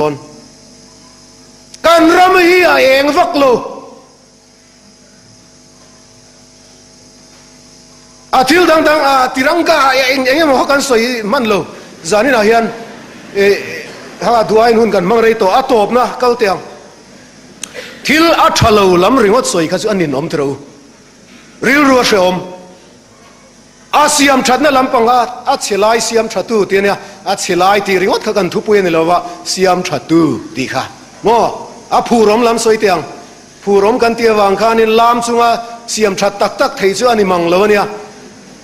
dawn. Kan ram hi a eng vak lo. A thil dang dang a tiranga eng eng emaw kha kan sawi hman lo. Zaninah hian ha duain hun kan hmang rei tawh a tawpna kal teh ang. Thil a tha lo lam ringawt sawi kha chu a ninawm teh rawh u. Rilru a hrehawm. A siam thatna lampang a a chhe lai siam thatu tih a nia, a chhe lai tih ringawt kha kan thupui a ni lo va, siam thatu tih kha maw a phurawm lam sawi teh ang. Phurawm kan tih avang khanin lam chunga siam that tak tak thei chu a ni mang lo a nia.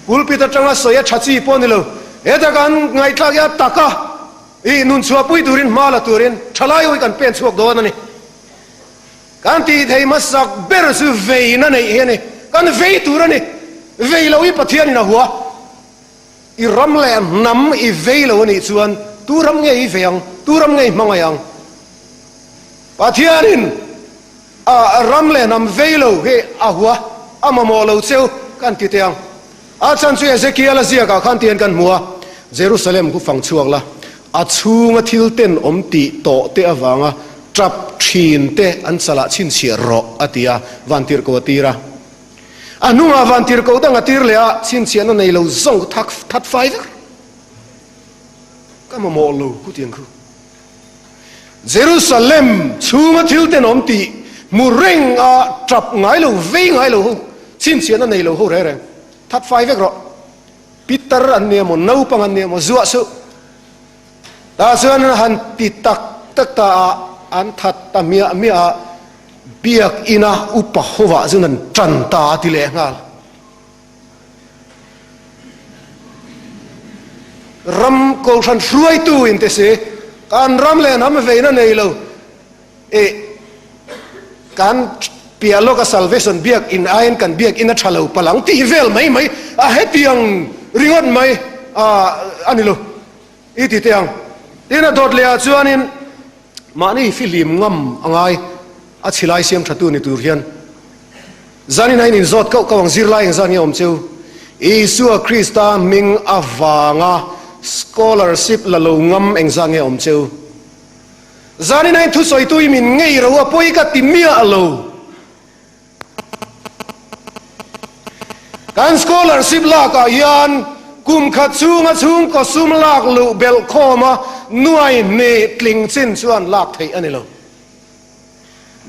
Pulpit atanga sawi a tha chi pawh a ni lo. Heta kan ngaihthlak hi a tak a, ih nun chhuahpui turin hma la turin thalai ho hi kan pen chhuak dawn a ni. Kan tih thei hmasak ber chu veina neih hi a ni. Kan vei tur a ni. Vei lo hi Pathianin a hua. I ram leh hnam i vei lo a nih chuan tu ram nge i vei ang? Tu ram nge i hmangaih ang? Pathianin a ram leh hnam vei lo hi a hua, a mamawh lo cheu kan ti teh ang. A chhan chu Ezekiel-a ziakah khan tihian kan hmu a, Jerusalem khu fang chhuak la, a chhunga thil ten awm tih tawh te avanga tap thin te an chalah chhinchhiah rawh, a ti a, vantirhkoh a tir a. A hnungah vantirhkoh dang a tir leh a, chhinchhiahna nei lo zawng khu thak that fai vek. Ka mamawh lo khu tiang khu. Jerusalem chhunga thil tenawm tih hmu reng a tap ngai lo, vei ngai lo ho, chhinchhiahna nei lo ho reng reng that fai vek rawh. Pitar an nia maw, naupang an nia maw, zuah suh. Tah chuan an han ti tak tak ta a, an that ta miah miah a, biakina upa hovah chuan an tan ta a ti leh nghal. Ram kohhran hruaitu in ti si, kan ram leh hnam veina nei lo i kan piah lawka salvation biak in aiin kan biak in a tha lo palang tih vel mai mai a hetiang ringawt mai a ni lo i ti teh ang. Tin a dawt leh ah chuanin mahni fihlim ngam a ngai a chhilai siam thatu ni tur hian. Zanin a in inzawt kauh kauh ang zirlai engzat nge awm cheu? Isua Krista hming avanga scholarship la lo ngam engzat nge awm cheu? Zanin a in thusawitu i min ngei ro a pawi ka ti miah lo. Kan scholarship lakah hian kum khat chhunga chhungkaw sum lak luh belh khawma nuai hnih tling chin chuan lak theih a ni lo.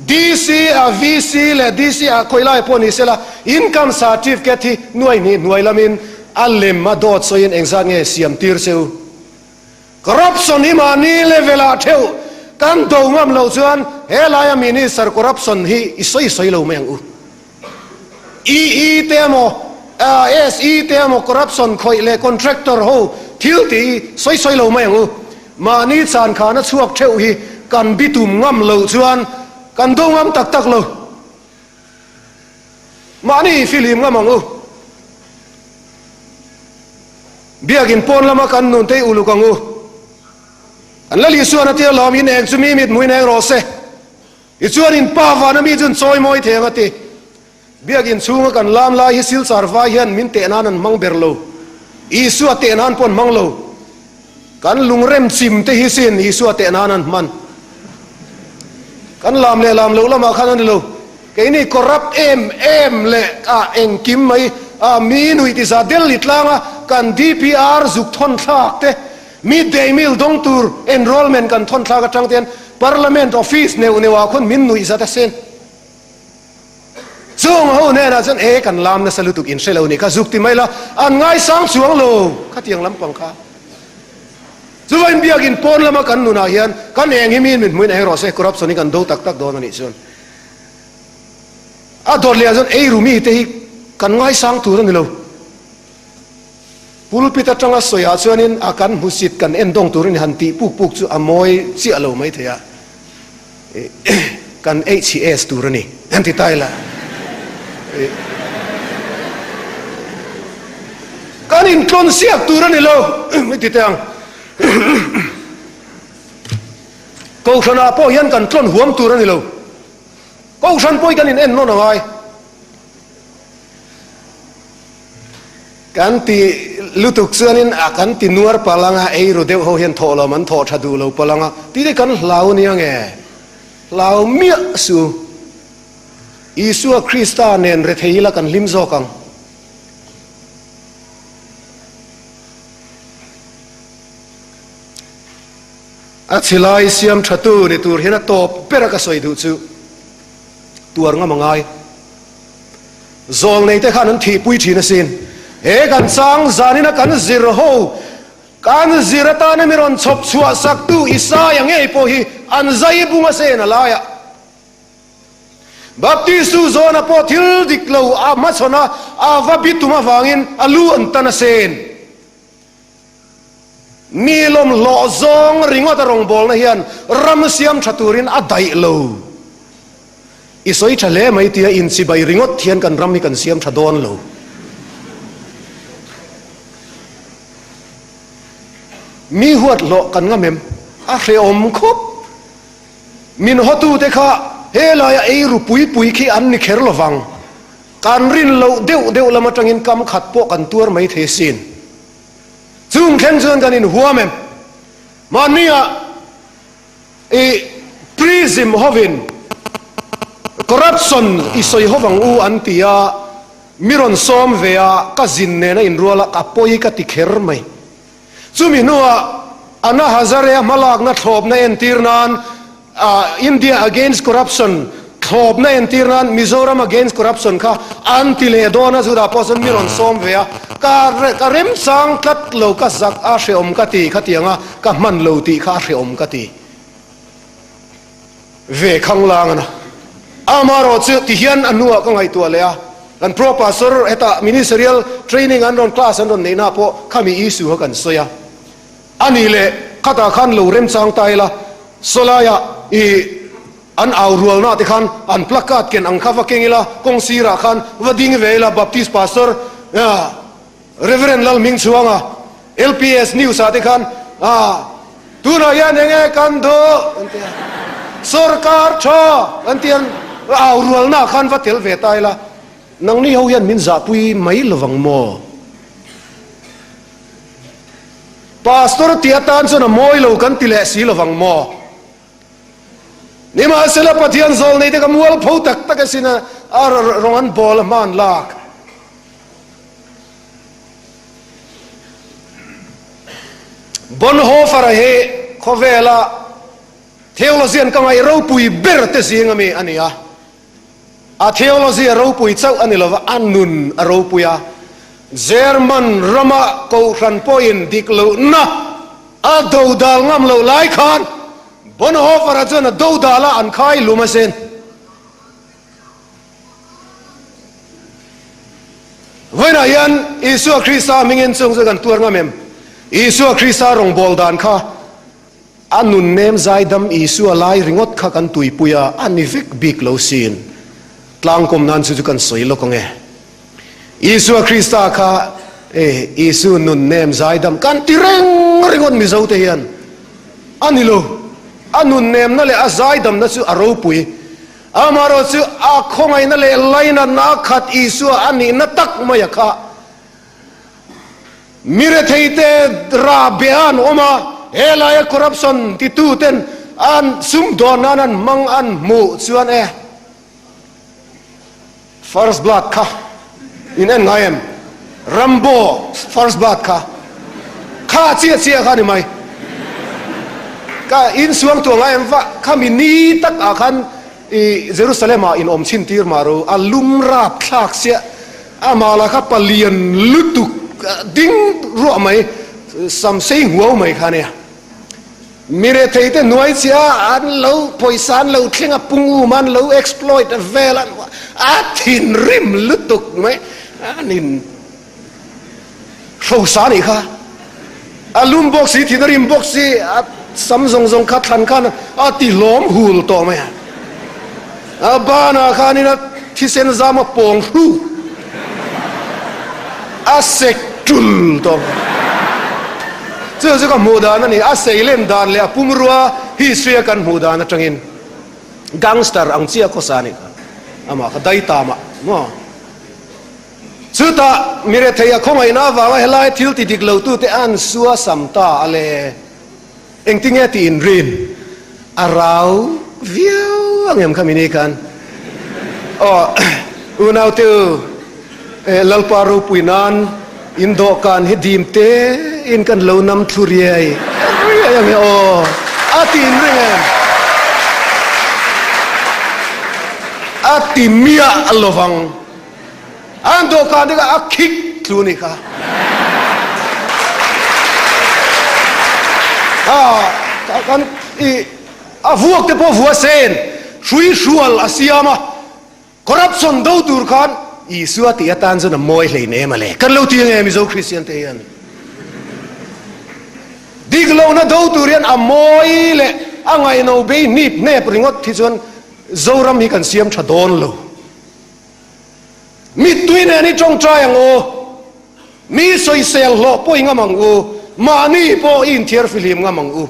DC a VC leh DC ah khawi lai pawh ni sela income certificate hi nuai hnih hnuai lamin a lem a dawt sawiin engzat nge siam tir che u? Corruption hi mahni level ah theuh kan do ngam loh chuan he laia minister corruption hi i sawi sawi lo mai ang u. EE te emaw SE te emaw corruption khawih leh contractor ho thil tih hi sawi sawi lo mai ang u. Mahni chan khana chhuak theuh hi kan bitum ngam loh chuan kan do ngam tak tak lo. Mahni fihlim ngam ang u. Biakin pawn lama kan nun te i uluk ang u. An la Lisuan a tir lawm in eng chu mi mit hmuin eng rawh se. Tichuan in pa vana mi chuan chawi mawi thei ang a ti. Biakin chhunga kan lam lai hi Silchar vai hian min teh nan an hmang ber lo. Isua teh nan pawh an hmang lo. Kan lungrem chim te hi sin Isua teh nan an hman. Kan lam leh lam loh lamah khan a ni lo. Keini corrupt em em leh a engkim mai a mi nuih ti za Delhi tlanga kan DPR zuk thawn thlak te, Midday meal dawng tur enrollment kan thawn thlak atang te hian Parliament office neuh neuh ah khawn min nuih zat a sin. Chung ho hnenah chuan e kan lam nasa lutuk in hre lo nih kha zuk ti mai la an ngaisang chuang lo khatiang lampang kha. Chuvain biakin pawn lama kan nunah hian kan eng hi miin min hmuin eng rawh se corruption hi kan do tak tak dawn a nih chuan a dawt leh ah chuan eiru mite hi kan ngaisang tur a ni lo. Pulpit atanga sawiah chuanin a kan hmusit kan en dawng turin han tih puk puk chu a mawi chiah lo mai thei a, kan HCS tur a ni an ti ta ila. Kan intlawn siak tur a ni lo i ti teh ang. Kohhranah pawh hian kan tlawn huam tur a ni lo. Kohhran pawh hi kan in en nawn a ngai. Kan ti lutuk chuanin a kan ti nuar palh anga, ei ru deuh ho hian thawh lawm an thawh tha duh lo palh anga tih te kan hlau nia nge? Hlau miah su. Isua Krista nen rethei ila kan hlim zawk ang. A chhilai siam thatu ni tur hian a tawp ber a ka sawi duh chu tuar ngam a ngai. Zawlnei te khan an thihpui thin asin. He kan chang zanina kan zir ho, kan zir atana mi rawn chhawp chhuah saktu Isaia ngei pawh hi an zai bung a sen a laiah. Baptistu zawna pawh thil dik lo a hmachhawn a, a va bitum avangin a lu an tan a sen. Mi lawmhlawh zawng ringawt a rawngbawlna hian ram siam tha turin a daih lo. I sawi tha hle mai tia inchibai ringawt hian kan ram hi kan siam tha dawn lo. Mi huat hlawh kan ngam em? A hrehawm khawp. Min hawtute kha helaia ei ru pui pui khi an ni kher lovang. Kan rin loh deuh deuh lam atangin kam khat pawh kan tuar mai thei sin. Chung thleng chuan kan inhuam em? Mahnia i prism hovin corruption i sawi hovang u an ti a, mi rawn sawm ve a, ka zin nena inrual a, ka pawi ka ti kher mai. Chumi hnuah Anna Hazare-a hmalakna thlawpna entir nan India Against Corruption thlawpna entir nan Mizoram Against Corruption kha an ti leh dawn a, chutah pawh chuan mi rawn sawm ve a, ka ka remchang tlat lo, ka zak a hrehawm ka ti khatiang a, ka hman lo tih kha a hrehawm ka ti ve khanglang a na. Amaherawh chu tihian a hnuah ka ngaihtuah leh a, kan Pro Pastor hetah Ministerial Training an rawn class an rawn neihna pawh khami issue kha kan sawi a, a nih leh khatah khan lo remchang ta ila, sawlaiah i an au rualna te khan an placard ken ang kha va keng ila, kawng sirah khan va ding ve ila, Baptist Pastor Rev. Lalhmingchhuanga, LPS News ah te khan tunah hian eng nge kan duh an ti a, sawrkar tha an ti a, au rualna ah khan va tel ve ta ila, nangni ho hian min zahpui mai lovang maw? Pastor tih atan chuan a mawi lo kan ti leh si lovang maw? Nimahsela Pathian zawl nei te ka mualpho tak tak asin a, a rawng an bawl a hman lak. Bonhoeffer-a hi khawvela theologian ka ngaih ropui ber te zing ami a ni a. A theology a ropui chauh a ni lova, a nun a ropui a. German rama kohhran pawhin dik lohna a dodal ngam loh lai khan Bonhoeffer-a chuan a dodal a, an khai lum asin. Vawiinah hian Isua Krista hmingin chung chu kan tuar ngam em? Isua Krista rawngbâwl dan kha a nun nem zaidam Isua lai ringawt kha kan tuipui a, a ni vek bik lo sin. Tlangkawm nan chu chu kan sawi lawk ang e. Isua Krista kha e Isu nun nem zaidam kan ti reng ringawt Mizote hian a ni lo. A nun nemna leh a zaidamna chu a ropui. Amaherawh chu a khawngaihna leh lainatna a khat Isua a nihna tak mai a kha. Mi retheite rah beh an awm a, helaia corruption tituten an sumdawn nan an hmang an hmuh chuan e First Blood kha in en ngai em? Rambo First Blood kha kha chiah chiah kha ni mai. Ka in suang tuah ngai em va khami ni tak ah khan i Jerusalem ah in awm chhin tir mah ro a lum rap thlak siah amah lah kha palian lutuk ding ruah mai sam sei huau mai kha nia. Mi rethei te hnuai chiah an lo pawisa an lo thleng a pung um an lo exploit vel a a thinrim lutuk mai an in hrosa anih kha a lum bawk si thin a rim bawk si a sam zawng zawng kha thlan khan a ti hlawm hul tawh mai a a banah khanin a thisen zam a pawng hru a sek tul tawh mai. Chu chu ka hmuh dan a ni, a seilen dan leh a pumrua history a kan hmuh dan atangin gangster ang chiah khawsa a nih kha amah kha daitamah maw. Chutah mi rethei a khawngaihna avanga helai thil ti dik lo tute an suasam ta a le. Engtinge tih inrin a rau viau ang em kha mini khan? Aw, unaute u, Lalpa ropui nan in dawhkan hi dim te in kan lo nam thlu riai riai ang e aw, a ti inring em? A ti miah lovang. An dawhkan te kha a khik tlu ni kha. A kan i a vuak te pawh vua sen hrui hrual a siam a, corruption do tur khan Isua tih atan chuan a mawi hlein em a le. Kan lo ti ange Mizo Kristian te hian. Dik lohna do tur hian a mawi leh a ngaihno bei hnip hnep ringawt hi chuan Zoram hi kan siam tha dawn lo. Mittui nen i tawngtai ang u, mi sawisel hlawh pawh i ngam ang u, mahni pawh i inthiar fihlim ngam ang u.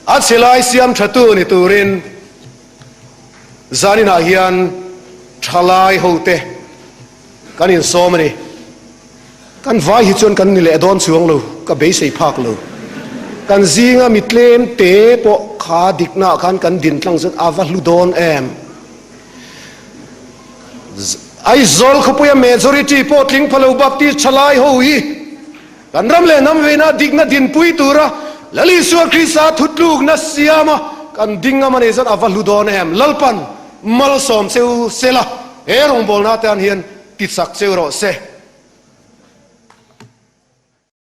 A chhe lai siam thatu ni turin zaninah hian thalai hote kan insawm a ni. Kan vai hi chuan kan ni leh dawn chuang lo, ka beisei phak lo. Kan zinga mi tlem te pawh kha diknaah khan kan din tlang chuan a va hlu dawn em. Aizawl khawpuia majority pawh tling pha lo Baptist thalai ho hi kan ram leh hnam veina dikna dinpui tura Lal Isua Krista thutlukna siama kan ding ngam a nih chuan a va hlu dawn em. Lalpan malsawm cheu sela he rawngbawlna atan hian tichak cheu rawh se.